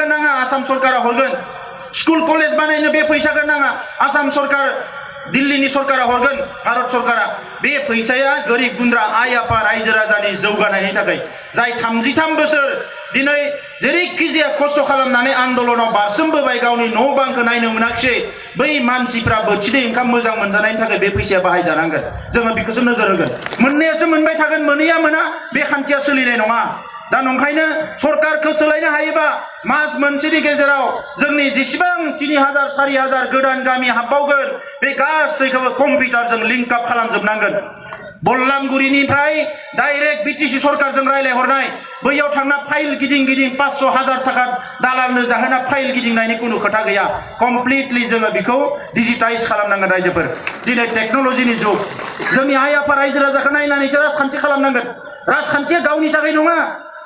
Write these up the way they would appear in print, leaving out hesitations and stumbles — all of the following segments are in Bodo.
फैसाखौ नाङा आसाम सरकारा हरगोन स्कुल कलेज बानायनो बे फैसाखौ नाङा आसाम सरकार दिल्लीनि सरकारा हरगोन भारत सरकारा बे फैसाया गोरिब गुन्द्रा आइ आफा रायजो राजानि जौगानायनि थाखाय जाय 33 बोसोर दिनै जेरैखि जाया खस्थ' खालामनानै आन्दोलनाव बारसोमबोबाय गावनि न' बांखौ नायनो मोनाखिसै बै मानसिफ्रा बोथिनै ओंखाम मोजां मोनजानायनि थाखाय बे फैसाया बाहायजानांगोन जोङो बेखौसो नोजोर होगोन मोननायासो मोनबाय थागोन मोनैया मोना बे खान्थिया सोलिनाय नङा दा नंखायनो सरकारखौ सोलायनो हायोबा मास मोनसेनि गेजेराव जोंनि जेसेबां 3000 4000 गोदान गामि हाबबावगोन बे गासैखौबो कम्पिउटारजों लिंक आप खालामजोबनांगोन बल्लामगुरिनिफ्राय डाइरेक्ट बिटिसि सरकारजों रायलायहरनाय बैयाव थांना फाइल गिदिं गिदिं 500,000 थाखा दालालनो जाहोना फाइल गिदिंनायनि कुनु खोथा गैया कमप्लिटलि जोङो बेखौ डिजिटाइज खालामनांगोन रायजोफोर दिनै टेक्न'लजिनि जुग जोंनि आइ आफा रायजो राजाखौ नायनानैसो राजखान्थि खालामनांगोन राजखान्थिया गावनि थाखाय नङा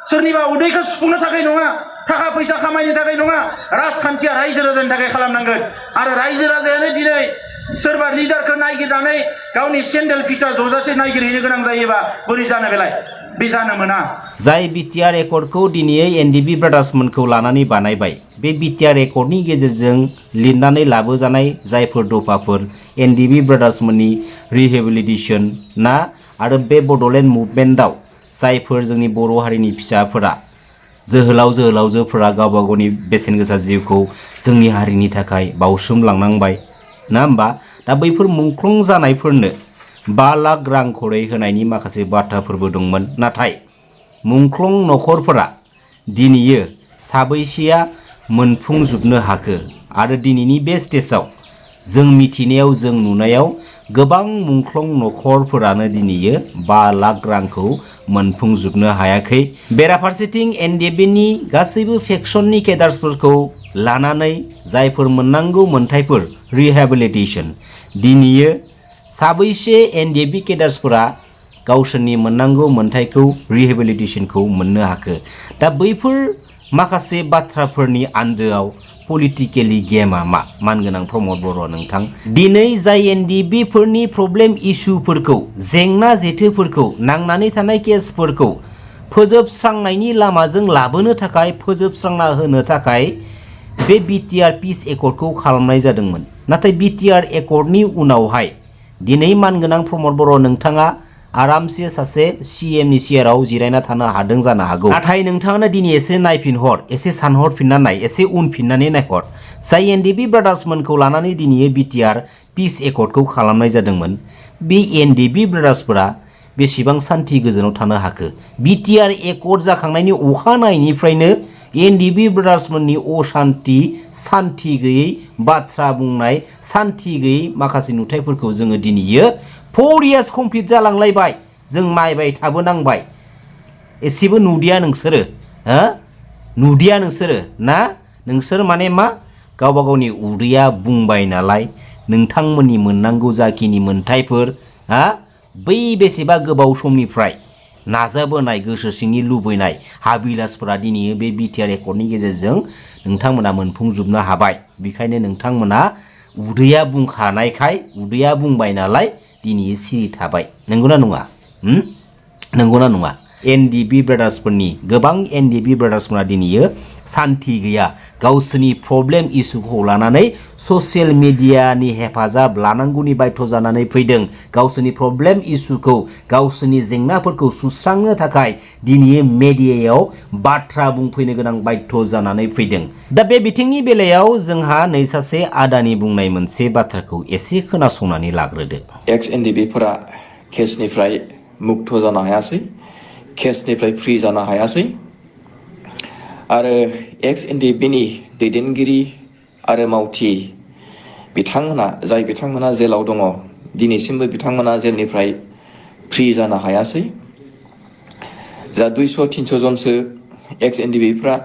सोरनिबा उदैखौ सुफुंनो थाखाय नङा थाखा फैसा खामायनो थाखाय नङा राजखान्थिया रायजो राजानि थाखाय खालामनांगोन आरो रायजो राजायानो दिनै सोरबा लिडारखौ नायगिरनानै गावनि सेन्डेल फिथा जजासे नायगिरहैनो गोनां जायोबा बोरै जानो बेलाय बे जानो मोना जाय बिटिआर एकर्डखौ दिनै एनडिबि ब्रादार्समोनखौ लानानै बानायबाय बे बिटिआर एकर्डनि गेजेरजों लिरनानै लाबोजानाय जायफोर दफाफोर एनडिबि ब्रादार्समोननि रिहेबिलिटेसन ना आरो बे बड'लेण्ड मुभमेन्टआव जायफोर जोंनि बर' हारिनि फिसाफोरा जोहोलावजोफोरा गावबा गावनि बेसेन गोसा जिउखौ जोंनि हारिनि थाखाय बावसोमलांनांबाय ना होमबा दा बैफोर मुंख्लं जानायफोरनो 5 लाख रां खरै होनायनि माखासे बाथ्राफोरबो दंमोन नाथाय मुंख्लं नखरफोरा दिनैयो साबैसेया मोनफुंजोबनो हाखो आरो दिनैनि बे स्टेजाव जों मिथिनायाव जों नुनायाव गोबां मुंख्लं नखरफोरानो दिनैयो 5 लाख रांखौ मोनफुंजोबनो हायाखै बेराफारसेथिं एनडिबिनि गासैबो फेक्सननि केडार्सफोरखौ लानानै जायफोर मोननांगौ मोनथायफोर रिहेबिलिटेसन दिनैयो साबैसे एनडिबि केडार्सफोरा गावसोरनि मोननांगौ मोनथायखौ रिहेबिलिटेसनखौ मोननो हाखो दा बैफोर माखासे बाथ्राफोरनि आन्दोआव पलिटिकेलि गेमा मा मानगोनां प्रमद बर' नोंथां दिनै जाय एनडिबिफोरनि प्रब्लेम इस्युफोरखौ जेंना जेथोफोरखौ नांनानै थानाय केसफोरखौ फोजोबस्रांनायनि लामाजों लाबोनो थाखाय फोजोबस्रांना होनो थाखाय बे बिटिआर पिस एकर्डखौ खालामनाय जादोंमोन नाथाय बिटिआर एकर्डनि उनावहाय दिनै मानगोनां प्रमद बर' नोंथाङा आरामसे सासे सीएमनि चेयाराव जिरायना थानो हादों जानो हागौ नाथाय नोंथाङानो दिनै एसे नायफिनहर एसे सानहरफिनना नाय एसे उनफिननानै नायहर जाय एनडिबि ब्रादार्समोनखौ लानानै दिनै बिटिआर पिस एकर्डखौ खालामनाय जादोंमोन बे एनडिबि ब्रादार्सफोरा बेसेबां सान्थि गोजोनाव थानो हाखो बिटिआर एकर्ड जाखांनायनि अखानायनिफ्रायनो एनडिबि ब्रादार्समोननि अशान्ति सान्थि गैयै बाथ्रा बुंनाय सान्थि गैयै माखासे नुथायफोरखौ जोङो दिनैयो 4 years कमप्लिट जालांलायबाय जों नायबाय थाबोनांबाय एसेबो नुदिया नोंसोरो नुदिया नोंसोरो ना नोंसोर माने मा गावबा गावनि उदैया बुंबाय नालाय नोंथांमोननि मोननांगौ जाखिनि मोनथायफोर बै बेसेबा गोबाव समनिफ्राय नाजाबोनाय गोसो सिंनि लुबैनाय हाबिलासफोरा दिनै बे बिटिआर एकर्डनि गेजेरजों नोंथांमोना मोनफुंजोबनो हाबाय बेखायनो नोंथांमोना उदैया बुंखानायखाय उदैया बुंबाय नालाय दिनै सिरि थाबाय नंगौना नङा नंगौना नङा एनडिबि ब्रादार्सफोरनि गोबां एनडिबि ब्रादार्सफोरा दिनैयो सान्थि गैया गावसोरनि प्रब्लेम इस्युखौ लानानै ससियेल मिडियानि हेफाजाब लानांगौनि बाध्य जानानै फैदों गावसोरनि प्रब्लेम इस्युखौ गावसोरनि जेंनाफोरखौ सुस्रांनो थाखाय दिनै मेडियायाव बाथ्रा बुंफैनो गोनां बाध्य जानानै फैदों दा बे बिथिंनि बेलायाव जोंहा नै सासे आदानि बुंनाय मोनसे बाथ्राखौ एसे खोनासंनानै लाग्रोदो एक्स एनडिबिफोरा केसनिफ्राय मुक्त जानो हायासै केसनिफ्राय फ्रि जानो हायासै आरो एक्स एनडिबिनि दैदेनगिरि आरो मावथि जाय बिथांमोना जेलाव दङ दिनैसिमबो बिथांमोना जेलनिफ्राय फ्रि जानो हायासै जा 200-300 जनसो एक्स एनडिबिफ्रा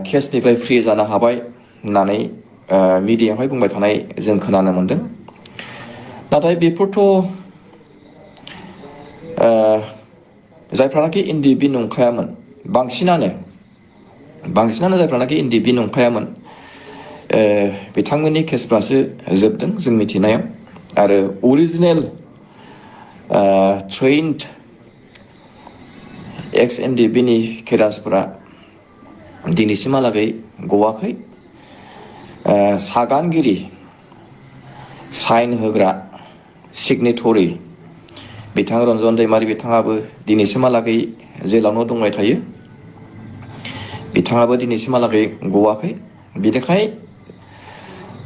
केसनिफ्राय फ्रि जानो हाबाय होननानै मिडियायावहाय बुंबाय थानाय जों खोनानो मोनदों नाथाय बेफोरथ' जायफ्रानाखि एनडिबि नंखायामोन बांसिनानो जायफ्रानाखि एनडिबि नंखायामोन बिथांमोननि केसफ्रासो जोबदों जों मिथिनायाव आरो अरिजिनेल ट्रेन्ड एक्स एनडिबिनि केडार्सफोरा दिनैसिमहालागै गवाखै। सागानगिरि साइन होग्रा सिगनेटरि बिथां रन्जन दैमारि बिथाङाबो दिनैसिमहालागै जेलावनो दंबाय थायो। बिथाङाबो दिनैसिमहालागै गवाखै। बिनिखाय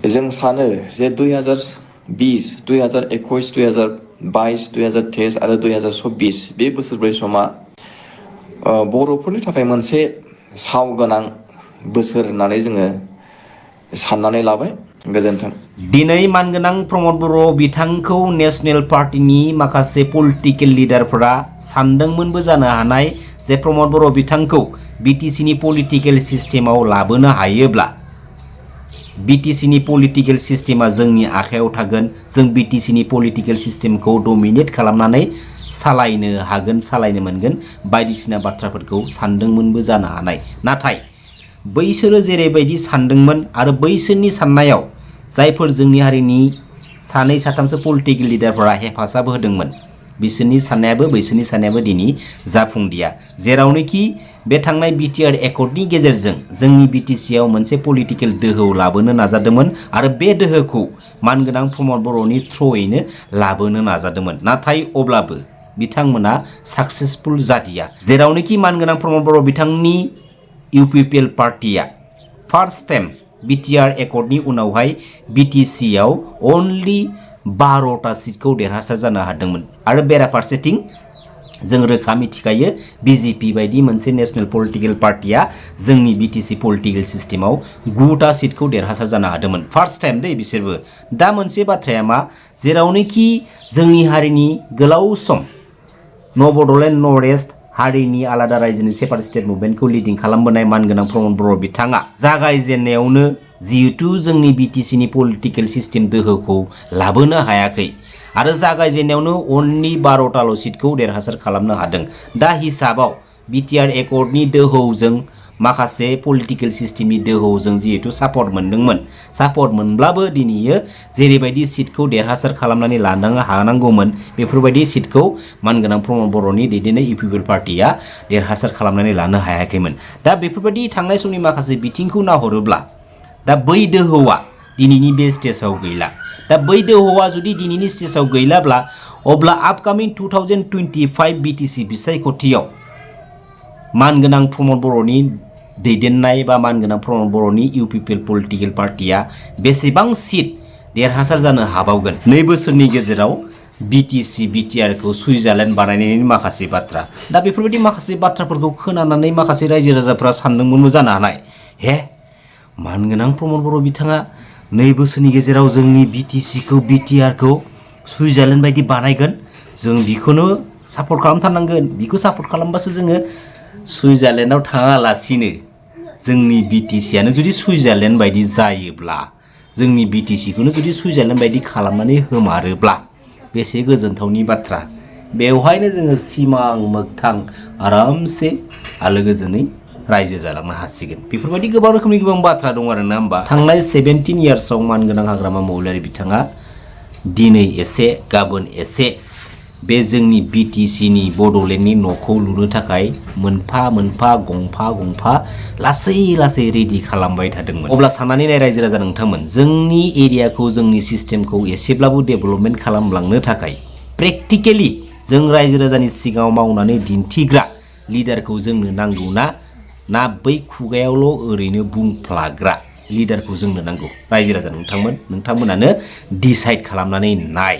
जों सानो जे 2020, 2021, 2022, 2023 आरो 2024 बे बोसोरब्रै समा बर'फोरनि थाखाय मोनसे साव गोनां बोसोर होननानै जोङो साननानै लाबाय। गोजोन्थों। दिनै मानगोनां प्रमद बर' बिथांखौ नेशनेल पार्टीनि माखासे पलिटिकेल लिडारफोरा सानदोंमोनबो जानो हानाय जे प्रमद बर' बिथांखौ बिटिसिनि पलिटिकेल सिस्टेमाव लाबोनो हायोब्ला बिटिसिनि पलिटिकेल सिस्टेमा जोंनि आखायाव थागोन, जों बिटिसिनि पलिटिकेल सिस्टेमखौ डमिनेट खालामनानै सालायनो हागोन, सालायनो मोनगोन बायदिसिना बाथ्राफोरखौ सानदोंमोनबो जानो हानाय। नाथाय बैसोरो जेरैबायदि सानदोंमोन आरो बैसोरनि साननायाव जायफोर जोंनि हारिनि सानै साथामसो पलिटिकेल लिडारफोरा हेफाजाब होदोंमोन बिसोरनि साननायाबो दिनै जाफुंदिया। जेरावनोखि बे थांनाय बिटिआर एकर्डनि गेजेरजों जोंनि बिटिसिआव मोनसे पलिटिकेल दोहौ लाबोनो नाजादोंमोन आरो बे दोहोखौ मानगोनां प्रमद बर'नि थ्रुयैनो लाबोनो नाजादोंमोन। नाथाय अब्लाबो बिथांमोना साक्सेसफुल जादिया। जेरावनोखि मानगोनां प्रमद बर' बिथांनि इउपिपिएल पार्टिया फार्स्ट टाइम बिटिआर एकर्डनि उनावहाय बिटिसिआव अनलि 12टा सिटखौ देरहासार जानो हादोंमोन आरो बेराफारसेथिं जों रोखा मिथिखायो बिजेपि बायदि मोनसे नेशनेल पलिटिकेल पार्टिया जोंनि बिटिसि पलिटिकेल सिस्टेमाव 9टा सिटखौ देरहासार जानो हादोंमोन। फार्स्ट टाइम दै बिसोरबो। दा मोनसे बाथ्राया मा, जेरावनोखि जोंनि हारिनि गोलाव सम न' बड'लेण्ड नर्थ इस्ट हारिनि आलादा रायजोनि सेपारेट स्टेट मुभमेन्टखौ लिडिं खालामबोनाय मानगोनां प्रमद बर' बिथाङा जागायजेननायावनो जिहेतु जोंनि बिटिसिनि पलिटिकेल सिस्टेम दोहोखौ लाबोनो हायाखै आरो जागायजेननायावनो अनलि 12टाल' सिटखौ देरहासार खालामनो हादों। दा हिसाबाव बिटिआर एकर्डनि दोहौजों माखासे पलिटिकेल सिस्टेमनि दोहौजों जिहेतु सापर्ट मोनदोंमोन, सापर्ट मोनब्लाबो दिनैयो जेरैबायदि सिटखौ देरहासार खालामनानै लानो हानांगौमोन बेफोरबायदि सिटखौ मानगोनां प्रमद बर'नि दैदेननाय इउपिपिएल पार्टिया देरहासार खालामनानै लानो हायाखैमोन। दा बेफोरबायदि थांनाय समनि माखासे बिथिंखौ नाहरोब्ला दा बै दोहौआ दिनैनि बे स्टेजाव गैला। दा बै दोहौआ जुदि दिनैनि स्टेजाव गैलाब्ला अब्ला आपकामिं 2025 बिटिसि बिसायख'थियाव मानगोनां प्रमद बर'नि दैदेननाय बा मानगोनां प्रमद बर'नि इउपिपिएल पलिटिकेल पार्टिया बेसेबां सिट देरहासार जानो हाबावगोन। 2 बोसोरनि गेजेराव बिटिसि बिटिआरखौ सुइजारलेण्ड बानायनायनि माखासे बाथ्रा। दा बेफोरबायदि माखासे बाथ्राफोरखौ खोनानानै माखासे रायजो राजाफ्रा सानदोंमोनबो जानो हानाय, हे मानगोनां प्रमद बर' बिथाङा 2 बोसोरनि गेजेराव जोंनि बिटिसिखौ बिटिआरखौ सुइजारलेण्ड बायदि बानायगोन, जों बिखौनो सापर्ट खालामथारनांगोन। बिखौ सापर्ट खालामबासो जोङो सुइजारलेण्डआव थाङालासिनो जोंनि बिटिसिआनो जुदि सुइजारलेण्ड बायदि जायोब्ला, जोंनि बिटिसिखौनो जुदि सुइजारलेण्ड बायदि खालामनानै होमारोब्ला बेसे गोजोनथावनि बाथ्रा। बेवहायनो जोङो सिमां मोगथां आरामसे आलो गोजोनै रायजो जालांनो हासिगोन। बेफोरबायदि गोबां रोखोमनि गोबां बाथ्रा दं आरो ना होमबा। थांनाय 17 इयार्सआव मानगोनां हाग्रामा महिलारि बिथाङा दिनै एसे गाबोन एसे बे जोंनि बिटिसिनि बड'लेण्डनि न'खौ लुनो थाखाय मोनफा मोनफा गंफा गंफा लासै लासै रेडि खालामबाय थादोंमोन। अब्ला साननानै नाय रायजो राजा नोंथांमोन, जोंनि एरियाखौ जोंनि सिस्टेमखौ एसेब्लाबो डेभेलपमेन्ट खालामलांनो थाखाय प्रेक्टिकेलि जों रायजो राजानि सिगाङाव मावनानै दिन्थिग्रा लिडारखौ जोंनो नांगौना ना बै खुगायावल' ओरैनो बुंफ्लाग्रा लिडारखौ जोंनो नांगौ। रायजो राजा नोंथांमोनानो डिसाइड खालामनानै नाय।